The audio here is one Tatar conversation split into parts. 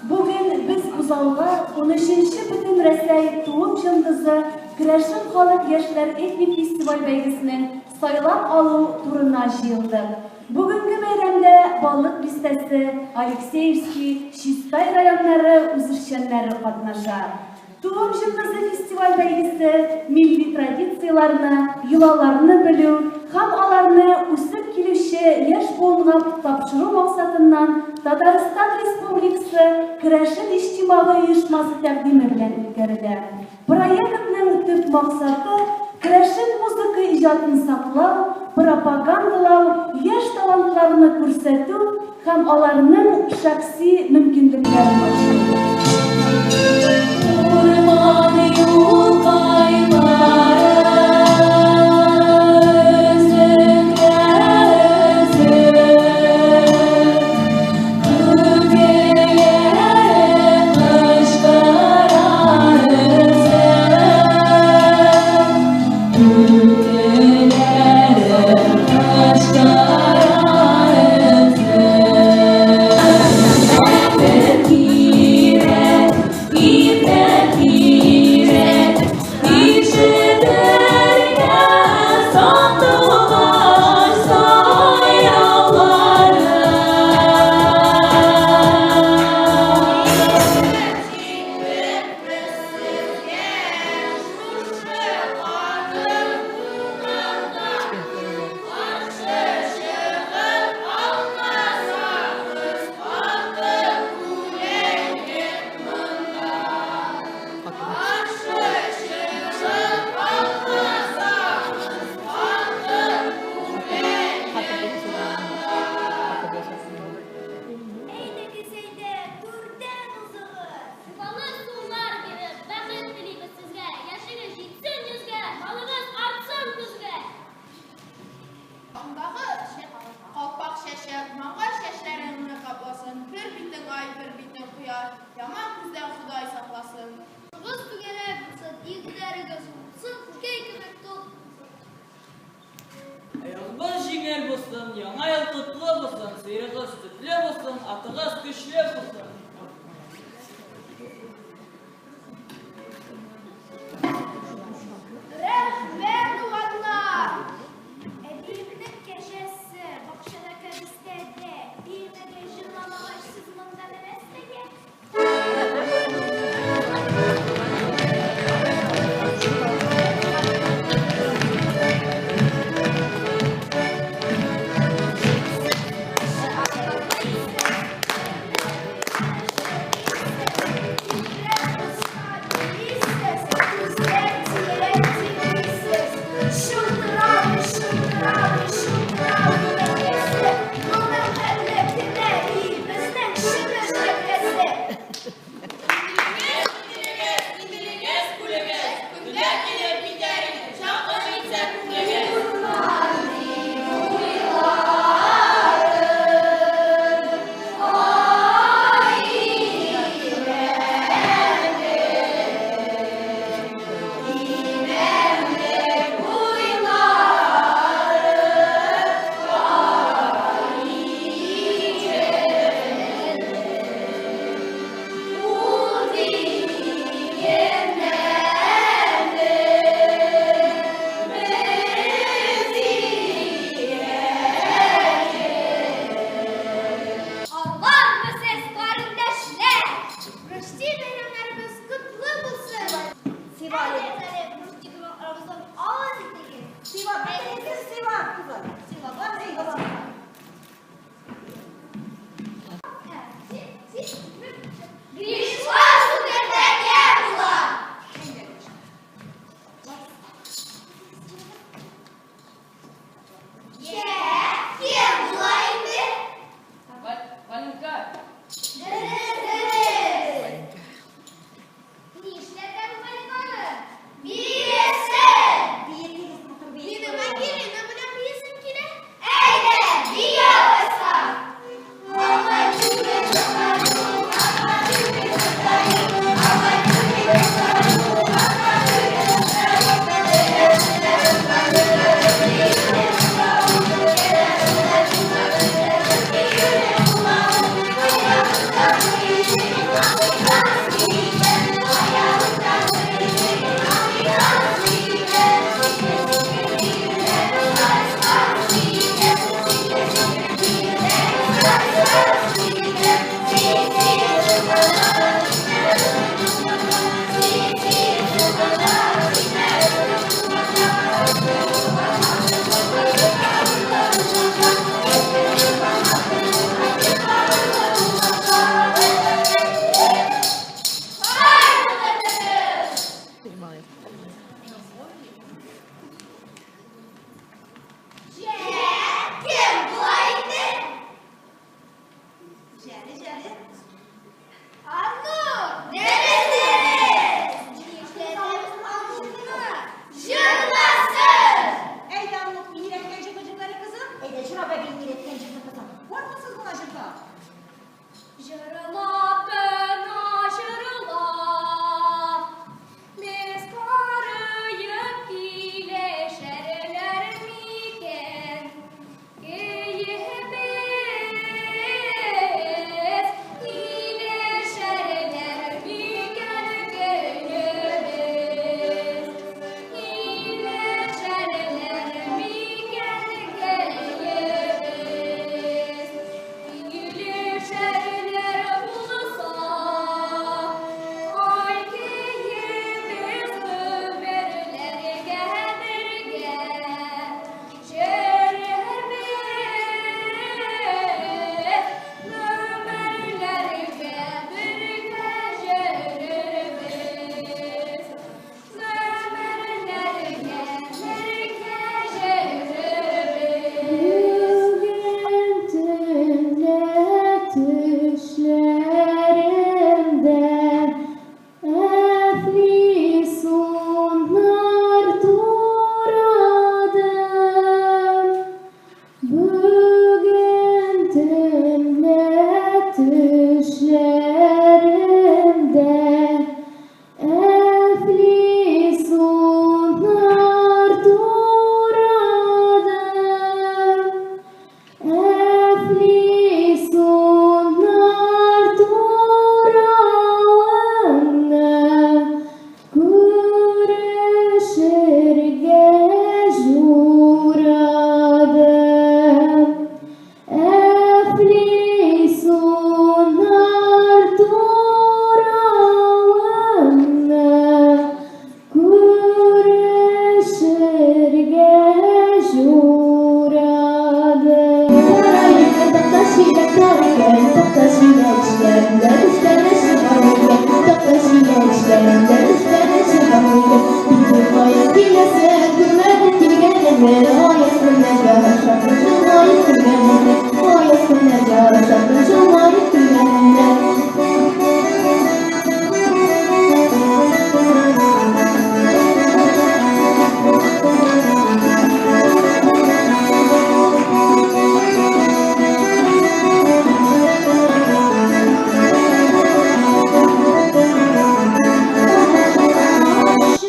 Бүген без бу залга 13нче Бөтенрәсәй Туым җондызы керәшен халык яшьләр этник фестиваль бәйгесенең сайлап алу турына җыелдык. Бүгенге бәйрәмдә Балык Бистәсе, Алексеевский, Чистай районнары үзешчәннәре катнаша. Туым җондызы фестиваль бәйгесе милли традицияләрне, йолаларны белү һәм аларны үсеп килүче яшь буынга тапшыру максатыннан Татарстан Республикасы Керәшен иҗтимагый оешмасы тәкъдиме белән үткәрелә. Проектның төп максаты, керәшен музыка иҗатын саклау, пропагандалау, яшь талантларны күрсәтү һәм аларның шәхси мөмкинлекләрен ачу. Урман юлкайлары Әйдәгез, әйдә, түрдән узыгыз. Шифалы сулар биреп, бәхет телибез сезгә. Яшегез җитсен йөзгә, малыгыз артсын көзгә. Башыңдагы калпак чәчәк, маңгай чәчләреңне капласын, бер битең ай, бер битең кояш, яман күздән Ходай сакласын. Башыгыз түгәрәк булсын, иңнәрегез зур булсын, күкәй кебек тук булсын. Аягыбыз җиңел булсын, Яңа ел котлы булсын, сыерыгыз сөтле булсын, атыгыз көчле булсын. Рәхмәт, туганнар! Әбиемнең кәҗәсе бакчада кәбестәдә, биемәгәч, җырламагач, сез монда нәмәстәгә? Җәле, җәле. Аннур! Дөрес! Нишләтәбез Аннурны? Җырласын! Әйдә, Аннук, мин өйрәткән җырны җырла әле, кызым. Әйдә, җыра бәбиең өйрәткән җырны, кызым. Бармы сез моңа җырга? Җырлап кына җырлап, Без карыеп килешәрләр микән? Көебез килешәрләр микән көебез? Килешәрләр микән көебез? Килешәрләр булса, ай көебез гомерләргә бергә җөрербез, гомерләргә бергә җөрербез, гомерләргә бергә җөрербез. Бүген төнлә төшләремдә әфлисуннар турадым. Бүген төнлә төшләремдә әфлисуннар турадым. Әфлисуннар туравынны күрешергә җурадым. Әфлисуннар туравынны күрешергә җурадым. Такта чиләк бар икән, такта чиләк эчләрендә дустанә чыгар икән, такта чиләк эчләрендә дустанә чыгар икән. Бите кая киләсең, күрмәдем килгәнеңне, аяз көннәргә шатлык елмаеп көлгәнеңне, аяз көннәргә шатлык елмаеп көлгәнеңне.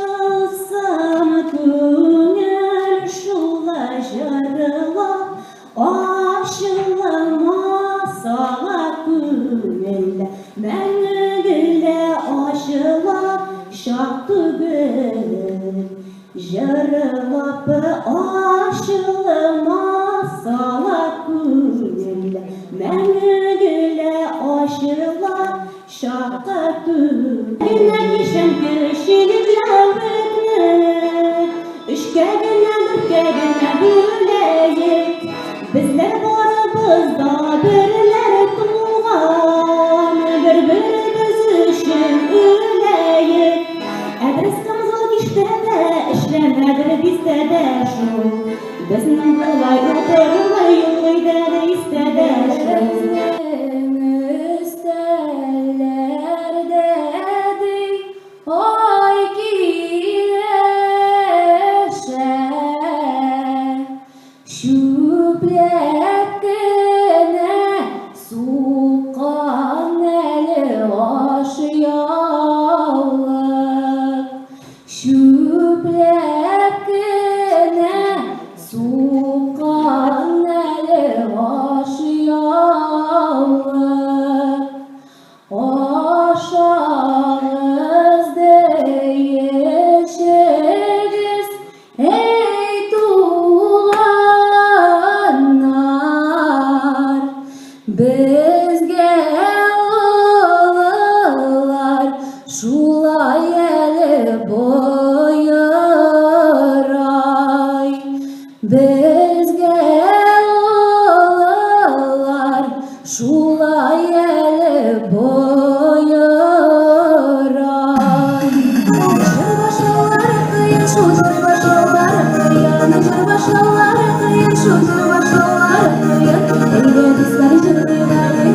Ачылсын күңел шулай җырлап, ачылмаса ла күңел, мәңгелә ачыла чак түгел. Җырлап ачылмаса ла күңел, мәңгелә ачыла чак түгел. Генә кичәм кешелекләрне, өчкә генә, дүрткә генә бүләек. Безләр барыбыз да берләр туган, бер-беребез өчен үләек. Әдрәс камзол киштәдә, эшләмәдер бистәдә шул. Безнең болай утырмай юк өйдә дә истә дә шул. Безнең өстәлләрдә ди ай килешә. Чүпләп кенә суккан әле ашъяулык. Чүпләп кенә суккан әле ашъяулык. Ашагыз дәешегез, эй туганнар. Безгә олылар шулай әле боерай. Безгә олылар шулай әле боерай. Җыр башлаулары кыен шул, җыр башлаулары кыен, җыр башлаулары кыен шул, җыр башлаулары кыен. Әйдә, дуслар, җырлыйк әле.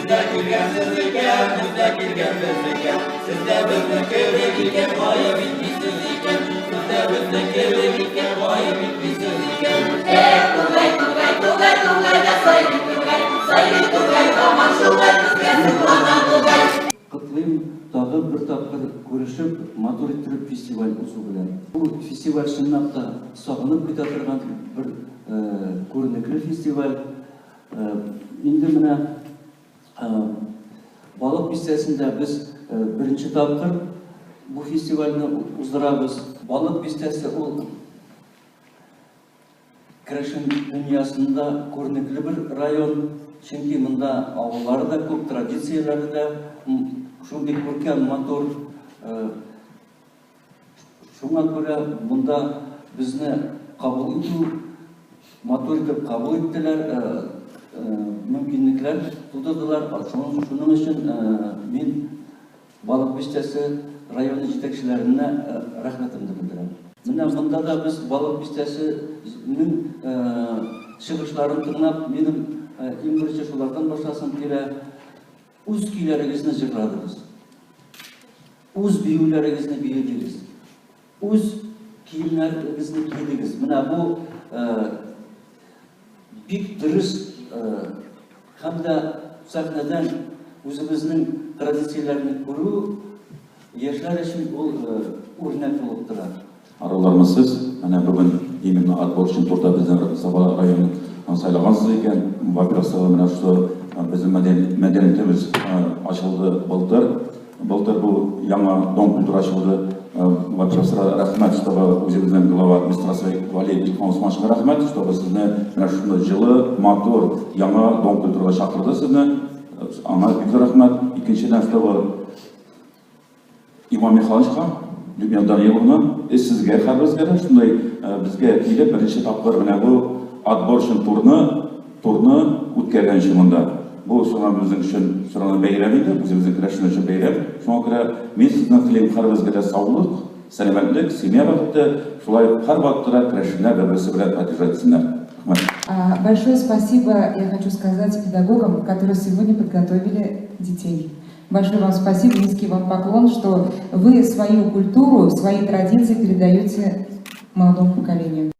дә килгәнсез икән, без дә килгәнбез икән. Сез дә безнең кебек икән, гаеп итмисез икән. Сез дә безнең кебек икән, гаеп итмисез икән. Эх, тургай, тургай, тургай, тургай да сайрый тургай, сайрый тургай, һаман шулай безгә соклана бугай. Котлыйм тагы бер тапкыр күрешеп, матур иттереп фестиваль узу белән. Бу фестиваль чынлап та сагынып көтә торган бер күренекле фестиваль. Инде менә Балык Бистәсендә без беренче тапкыр бу фестивальне уздырабыз. Балык Бистәсе ул керәшен дөньясында күренекле бер район, чөнки монда авыллары да күп, традицияләре дә шундый күркәм, матур. Шуңа күрә монда безне кабул итү, матур итеп кабул иттеләр, мөмкинлекләр тудырдылар. Шуның өчен мин Балык Бистәсе районы җитәкчеләренә рәхмәтемне белдерәм. Менә монда да без Балык Бистәсенең чыгышларын тыңлап, минем иң беренче шулардан башласым килә. Үз көйләрегезне җырладыгыз. Үз биюләрегезне биедегез. Үз киемнәрегезне кидегез. Менә бу бик дөрес һәм дә сәхнәдән үзебезнең традицияләрне күрү яшьләр өчен ул үрнәк булып тора. Арулармысыз? Менә бүген именно отбор өчен турда безнең Саба районын сайлагансыз икән. Во-первых, менә шушы безнең мәдәниятебез ачылды былтыр. Былтыр бу яңа дом культуры ачылды. Во-первых, рәхмәт, чтобы үзебезнең глава администрации Валерий Илһам Усмановичка рәхмәт, чтобы сезне менә шундый җылы, матур, яңа дом культурага чакырды сезне. Аңа бик зур рәхмәт. Икенчедән, чтобы Иван Михайловичка, Людмила Даниловна, эш сезгә, һәрберегезгә дә шундай безгә килеп беренче тапкыр менә бу отбор өчен турны, турны үткәргән өчен монда. Бу шуңа безнең өчен сорауны бәйрәм инде, үзебезнең керәшен өчен бәйрәм. Шуңа күрә мин сезне телим һәрберегезгә дә саулык, сәламәтлек, семья бәхете, шулай ук һәрвакытта да керәшеннәр бер-берсе белән поддержать итсеннәр. Рәхмәт. Большое спасибо я хочу сказать педагогам, которые сегодня подготовили детей. Большое вам спасибо, низкий вам поклон, что вы свою культуру, свои традиции передаете молодому поколению.